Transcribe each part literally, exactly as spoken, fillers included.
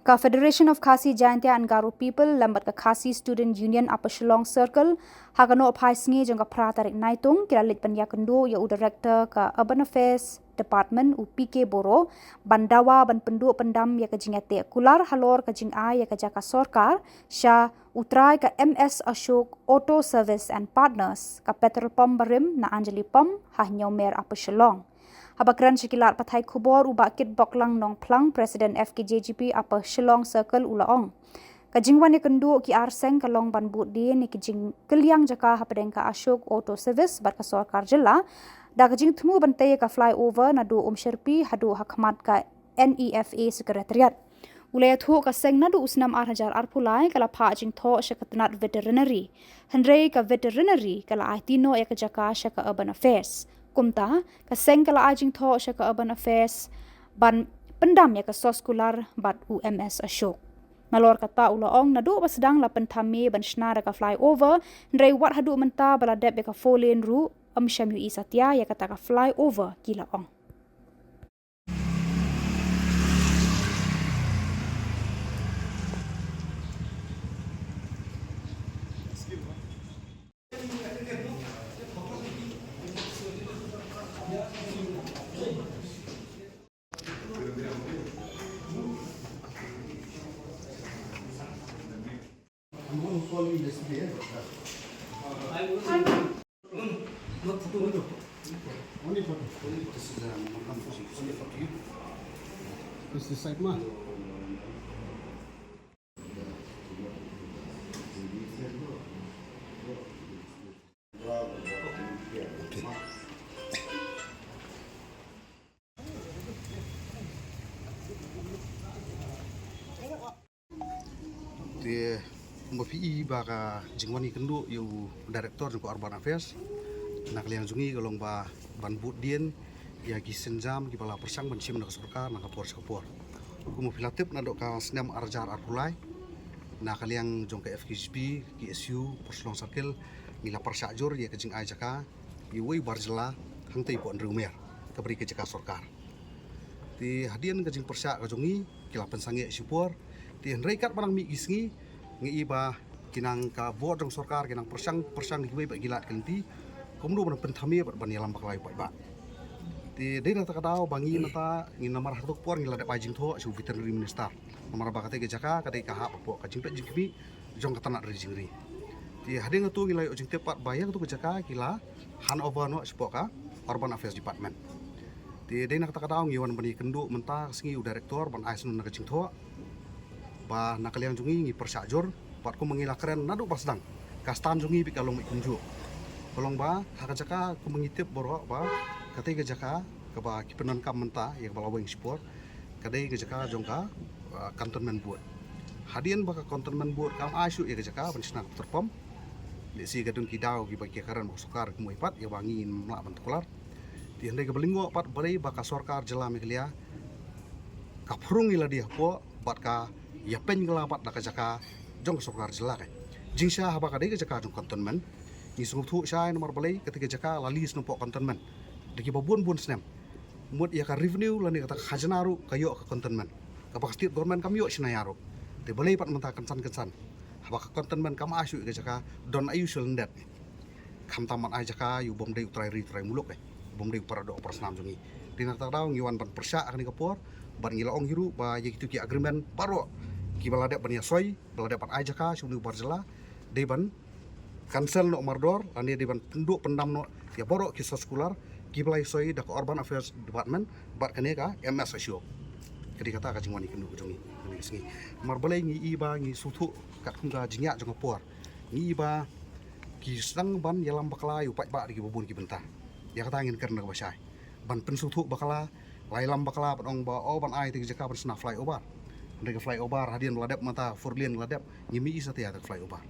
Ka Federation of Khasi Jaintia and Garo People lem bad ka Khasi Student Union Upper Shillong Circle, ha ka nohphai sngi jong ka phra tarik Naitung, ki la leit ban ïakynduh ïa u Director ka Urban Affairs Department, u P K Boro, ban dawa ban pynduh pyndam ïa ka jingïateh kular halor ka jingai ïa ka jaka sorkar sha u trai ka M S Ashok Auto Service and Partners, ka petrol pump barim na Anjali Pump, ha Hynñiewmer, Upper Shillong. Haba kren sha ki lad pathai khubor, u Bah Kitboklang Nongphlang, President F K J G P Upper Shillong Circle, u la ong, ka jingwan ïakynduh ki ar seng ka long ban bud dien ïa ki jingkylliang jaka hapdeng ka Ashok Auto Service bad ka sorkar jylla, da ka jingthmu ban tei ïa ka flyover naduh Umshyrpi haduh ha khmat ka N E F A Secretariat. U la ïathuh, ka seng naduh u snem ar hajar arphew lai ka la phah jingthoh sha ka tnat veterinary, hynrei ka veterinary ka la aiti noh ïa ka jaka sha ka Urban Affairs. Kumta, ka seng ka la ai jingthoh sha ka Urban Affairs ban pyndam ïa ka sos kular bad u M S Ashok. Nalor kata, u la ong, naduh ba sdang la pynthame ban shna da ka flyover, hynrei wat haduh mynta ba la dep ïa ka four lane ruh, ym shym ïohi satia ïa kata ka flyover, ki la ong. I'm going to call you yesterday. Eh? Not photo, no. Only photo. This is, um, only photo. This is side ma. Te kumba phi i ba ka jingwan ïakynduh ïa u Director jong ka Urban Affairs, na ka liang jong ngi ka long ba ban bud dien ïa ki sienjam kiba la pyrshang ban shim na ka sorkar na ka por sha ka por. Kumba phi la tip, naduh ka snem ar hajar arphew lai, na ka liang jong ka F K J P, K S U, Upper Shillong Circle, ngi la pyrshah jur ïa ka jingai jaka ïa uwei u bar jylla hangtei hapoh Hynriewmer, kaba dei ka jaka sorkar. Te hadien ka jingpyrshah ka jong ngi, ki la pynsangeh shipor. Te hynrei katba nang mih ki sngi, ngi i ba ki nang, ka bor jong sorkar ki nang pyrshang pyrshang da kiwei pat ki lad ki lynti, kumno ban pynthame bad ban ïalam bakla ïa u paidbah. Te dei na kata ka daw ba ngi mynta, ngi namar ha kato ka por ngi la dep ai jingthoh sha u Veterinary Minister, namar ba katei ka jaka ka dei ka hap hapoh ka jingpeit jingkhmih jong ka tnat ri jingri. Te hadien kato ngi la ïoh jingtip pat ba ïa kato ka jaka ki la hand over noh shapoh ka Urban Affairs Department. Te dei na kata ka daw ngi wan ban ïakynduh mynta ka sngi u Director ban ai sngewbha na ka jingthoh ba na ka liang jong ngi ngi pyrshah jur, bad kumba ngi la kren naduh ba sdang, ka stand jong ngi beit ka long beit kumjuh. Ka long ba ha ka jaka kumba ngi tip baroh ba katei ka jaka kaba ki pyndonkam mynta ïa kaba la weng shipor, ka dei ka jaka jong ka, uh, Cantonment Board. Hadien ba ka Cantonment Board kam ai shuh ïa ka jaka ban shna ka petrol pump, lehse ka don ki daw kiba ki kren ba ka sorkar ka mut pat ïa ba ngim lah ban tuklar. Te hynrei kaba lyngngoh pat balei ba ka sorkar jylla Meghalaya ka phrung ïa lade hapoh bad ka ïapynkylla pat da ka jaka jong ka sorkar jylla ka. Jingshisha haba ka dei ka jaka jong Cantonment, ngi sngewthuh shai namar balei, katei ka jaka la lease na poh Cantonment da kiba bun bun snem. Mut ïa ka revenue lane kata ka khajna ruh ka ïoh ka Cantonment. Kaba ka state government kam ïoh shynna ïa ruh. Te balei pat mynta kynsan kynsan, haba ka Cantonment kam ai shuh ïa ka jaka, don aiu shu lyndet? Khamtam ban ai jaka ïa u bym dei u trai ri trai muluk, eh, u bym dei u para doh para snam jong ngi. Te na kata ka daw ngi wan ban pyrshah ha kane ka por, bad ngi la ong hi ruh ba ïa kito ki agreement baroh kiba la dep ban ïa soi, ba la dep ban ai jaka sha une u bar jylla, dei ban cancel noh mardor, lane dei ban pynduh pyndam noh ïa baroh ki sos kular kiba la ïa soi da ka Urban Affairs Department bad kane ka M S Ashok. Ka dei kata ka jingwan ïakynduh ka jong ngi kane ka sngi. Namar balei, ngi i ba ngi sngewthuh katkum ka jingïaid jong ka por, ngi i ba ki sdang ban ïalam bakla ïa u paidbah da kiba bun ki bynta. Ïa kata ngin kren da kaba shai. Ban pynsngewthuh bakla, la ïalam bakla ban ong ba, oh, ban ai katei ka jaka ban shna flyover. Hynrei ka flyover hadien ba la dep mynta four lane la dep, ngim i satia ïa ka flyover.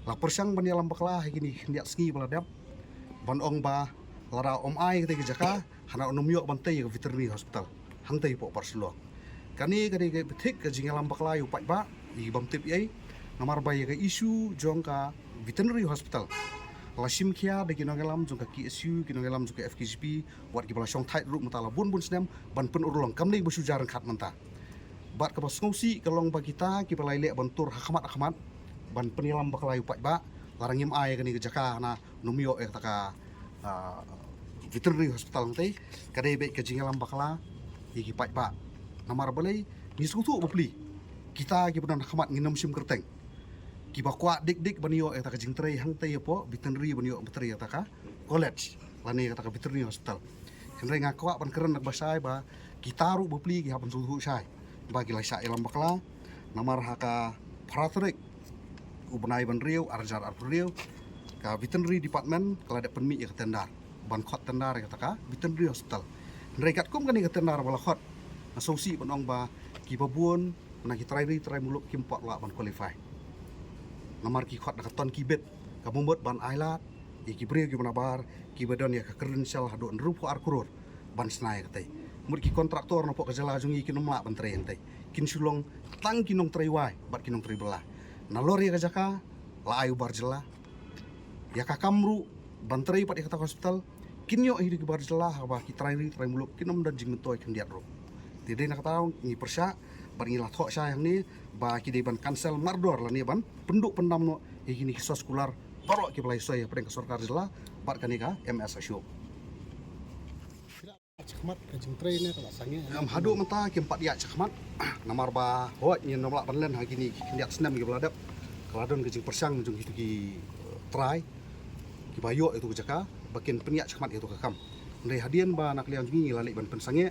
La pyrshang ban ïalam bakla ha kine ki khyndiat sngi ba la dep ban ong ba lada ym ai katei ka jaka, hana ym ïoh ban tei ïa ka Veterinary Hospital hangtei hapoh Upper Shillong. Kane ka dei ka bthik ka jingïalam bakla ïa u paidbah, i bym tip ei, namar ba ïa ka issue jong ka Veterinary Hospital la shim khia da ki nongïalam jong ka K S U, ki nongïalam jong ka F K J P, wat kiba la shong thait ruh mynta la bun bun snem ban pynurlong, kam dei ba shu jia ryngkat mynta. Bad kaba sngewsih ka long ba kita kiba la ïaleh ban tur ha khmat ha khmat ban pynïalam bakla ïa u paidbah, lada ngim ai ïa kane ka jaka na nym ïoh ïa kata ka, ah, veterinary hospital hangtei, ka dei beit ka jingïalam bakla ïa ki paidbah. Namar balei? Ngi sngewthuh bapli, kita kiba don ha khmat ngin nym shim kyrteng. Kiba kwah dik dik ban ïoh ïa kata ka jingtrei hangtei hapoh veterinary, ban ïoh ban trei ïa kata ka college lane kata ka veterinary hospital. Hynrei nga kwah ban kren na kaba shai ba kita ruh bapli ki hap ban sngewthuh shai ba ki la shah ïalam bakla. Namar ha ka phra tarik u bnai ba hynriew, ar hajar arphew hynriew, ka veterinary department ka la dep pynmih ïa ka tender ban khot tender ïa kata ka veterinary hospital. Hynrei katkum kane ka tender ba la khot, nga sngewsih ban ong ba kiba bun na ki trai ri trai muluk kim pat lah ban qualify. Namar ki khot da ka ton ki bid, kaba mut ban ailad ïa ki briew kiba nabar, kiba don ïa ka credential haduh hynriewphew ar klur ban shna ïa katei. Mut ki contractor napoh ka jylla jong ngi kin ym lah ban trei hangtei. Kin shu long tang ki nongtrei wai bad ki nongtrei bylla. Nalor ïa ka jaka la ai u bar jylla. Ïa ka kam ruh ban trei pat ïa kata ka hospital, kin ïoh hi da ki bar jylla, haba ki trai ri trai muluk kin ym don jingmyntoi khyndiat ruh. Te dei na kata ngi pyrshah bad ngi la thoh shai hangne ba ki dei ban cancel mardor lane ban pynduh pyndam noh ïa kine ki sos kular baroh kiba la ïasoi hapdeng ka sorkar jylla bad kane ka M S Ashok. Shakhmat ka jingtrei ne ka la sangeh. Em, haduh mynta kim pat ïaid shakhmat. Namar ba hooid ngin nym lah ban len ha kine ki khyndiat snem kiba la dep. Ka la don ka jingpyrshang jong kito ki, eh, trai kiba ïoh ïa tu ka jaka ba kin pynïaid shakhmat ïa tu ka kam. Hynrei hadien ba na ka liang jong ngi ngi la leit ban pynsangeh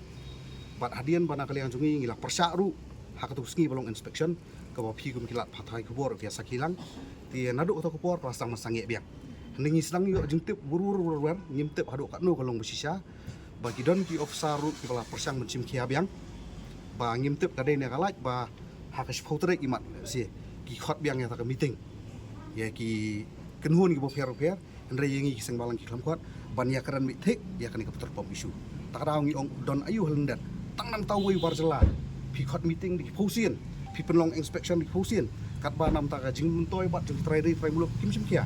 bad hadien ba na ka liang jong ngi ngi la pyrshah ruh ha katu ka sngi ba long inspection, kaba phi kum ki lad pathai khubor phi ïa sakhi lang. Te naduh kata ka por ka la sdang ban sangeh biang. Hynrei ngi sdang ïoh jingtip wur wur wur wur, ngim tip haduh katno ka long ba shisha. Ba ki don ki officer ruh kiba la pyrshang ban shim khia biang. Ba ngim tip ka dei ne ka lait ba ha ka shiphew tarik i mat se ki khot biang ïa kata ka meeting, ïa ki kynhun kiba pher pher. Hynrei ïa ngi ki seng balang ki khlem khot ban ïakren beit thik ïa kane ka petrol pump issue. Ta ka daw ngi ong don aïu ha lyndet. Tang nangta uwei u bar jylla phi khot meeting da ki phew sien, phi pynlong inspection da ki phew sien. Katba namta ka jingmyntoi bad jong ki trai ri trai muluk kim shim khia.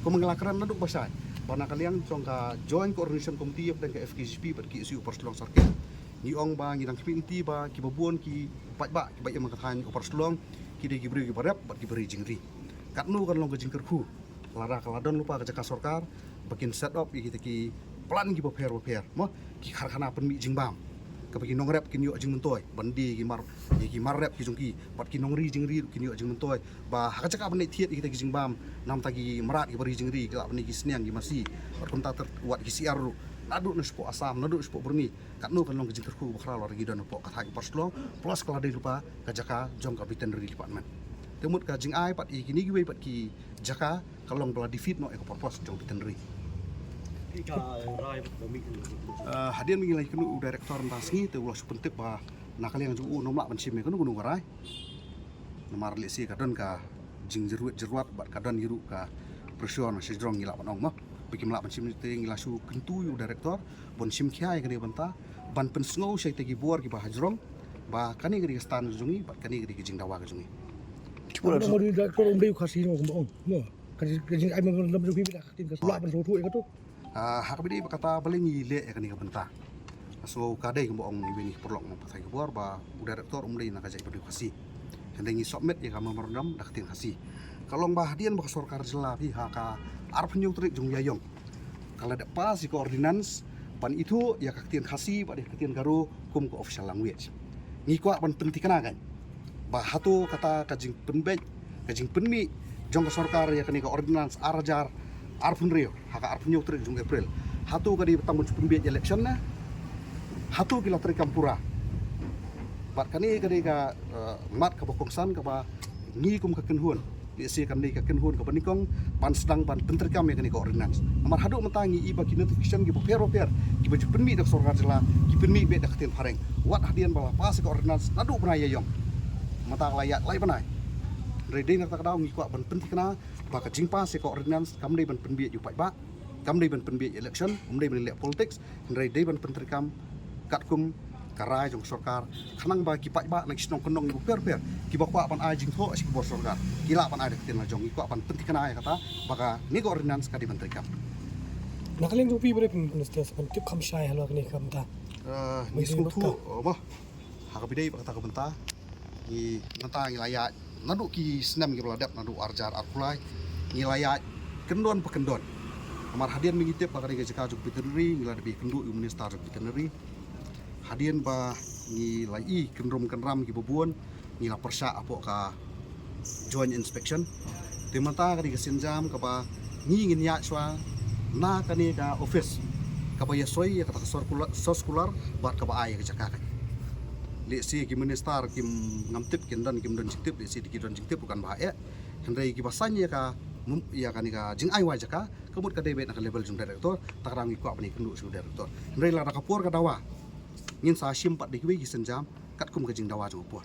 Kumba ngi la kren naduh ba shai ba na ka liang jong ka Joint Coordination Committee hapdeng ka F K J P bad K S U Upper Shillong Circle, ngi ong ba ngi dang khmih lynti ba kiba bun ki paidbah kiba im ha ka thaiñ Upper Shillong ki dei ki briew kiba rep bad kiba ri jingri. Katno kan long ka jingkyrkhu lada ka la don lypa ka jaka sorkar ba kin set up ïa kita ki plan kiba pher ba pher, mo, ki karkhana pynmih jingbam, kaba ki nongrep kin ïoh jingmyntoi ban die ïa ki mar, ïa ki mar rep ki jong ki, bad ki nongri jingri ruh kin ïoh jingmyntoi. Ba ha ka jaka ban leit thied ïa kita ki jingbam, namta ki mrad kiba ri jingri ki lah ban die ki sniang ki masi, bad kumta ter wat ki siar ruh naduh na shapoh Assam, naduh shapoh Burma. Katno kan long ka jingkyrkhu ba khraw lada ngi don hapoh ka thaiñ Upper Shillong, plus ka la dei lypa ka jaka jong ka veterinary department. Te mut ka jingai pat ïa kine kiwei pat ki jaka ka long ba la defeat noh ïa ka purpose jong veterinary. Ka rai ba mih. Ah, hadien ba ngi la ïakynduh u director mynta sngi te u la shu pyntip ba na ka liang jong u nym lah ban shim ïa kano kano ka rai. Namar lehse ka don ka jingjyrwit jyrwat bad ka don hi ruh ka pressure na shajrong ngi lah ban ong mo. Ba kim lah ban shim te ngi la shu kyntu ïa u director ban shim khia ïa kane ka bynta ban pynsngew sha kita ki bor kiba hajrong ba kane ka dei ka stand ka jong ngi bad kane ka dei ka jingdawa ka jong ngi. Ka jing, ka jing ai memorandum jong phi bad ka ktien ka sula ban sngewthuh ïa kato. Ah, ha kaba ïadei bad kata balei ngi leh ïa kane ka bynta. So ka dei kumba ong iwei i paralok nongpathai khubor ba u director um dei na ka jaitbynriew Khasi. Hynrei ngi submit ïa ka memorandum da ka ktien Khasi. Ka long ba hadien ba ka sorkar jylla phi ha ka arphew hynñiew tarik jong u Ïaïong ka la dep pass ïa ka ordinance ban ithuh ïa ka ktien Khasi bad ïa ka ktien Garo kum ka official language. Ngi kwah ban pynthikna kan ba hato kata ka jingpynbeit, ka jingpynmih jong ka sorkar ïa kane ka ordinance ar hajar arphew hynriew ha ka arphew hynñiew tarik jong April, hato ka dei tang ban pynbeit election ne hato ki la treikam pura. Bad kane ka dei ka, eh, mat kaba kongsan kaba ngi kum ka kynhun, lehse kan dei ka kynhun kaba nyngkong ban sdang ban pyntreikam ïa kane ka ordinance. Namar haduh mynta ngi i ba ki notification kiba pher ba pher kiba ju pynmih da ka sorkar jylla ki pynmih beit da ka ktien phareng. Wat hadien ba la pass ïa ka ordinance naduh u bnai Ïaïong mynta ka la ïaid lai bnai. Hynrei dei na kata ka daw ngi kwah ban pynthikna ba ka jingpass ïa ka ordinance kam dei ban pynbieit ïa u paidbah, kam dei ban pynbieit election, um dei ban leh politics. Hynrei dei ban pyntreikam katkum ka rai jong ka sorkar, khnang ba ki paidbah na ki shnong kyndong kiba pher pher kiba kwah ban ai jingthoh sha ki bor sorkar ki lah ban ai da ka ktien la jong. Ngi kwah ban pynthikna ïa kata ba kane ka ordinance ka dei ban treikam. Na ka liang jong phi ba dei Prime Minister sa ban tip kham shai halor kane ka bynta. Eh, ngi sngewthuh, oh, bah, ha kaba ïadei bad kata ka bynta Ngi mynta ngi la ïaid naduh ki snem kiba la dep, naduh arhajar arphew lai ngi la ïaid kyndon pa kyndon. Namar hadien ba ngi tip ba kane ka jaka jong veterinary, ngi la dep ïakynduh ïa u minister jong veterinary. Hadien ba ngi la ïohi kynrum kynram kiba bun, ngi la pyrshah hapoh ka joint inspection. Te mynta ka dei ka sienjam kaba ngi ngin ïaid shuwa na kane ka office kaba ïasoi ïa kata ka circular, circular bad kaba ai ïa ka jaka ka. Lehse ki minister kim, ngam tip, kin don, kim don jingtip, lehse ki don jingtip ruh kan bha eh. Hynrei kiba saiñ ïa ka, ïa kane ka jingai wai jaka, ka mut ka dei beit na ka level jong director, te ka daw ngi kwah ban ïakynduh sha u director. Hynrei lada ka por ka dawa, ngin sa shim pat da kiwei ki sienjam katkum ka jingdawa jong ka por.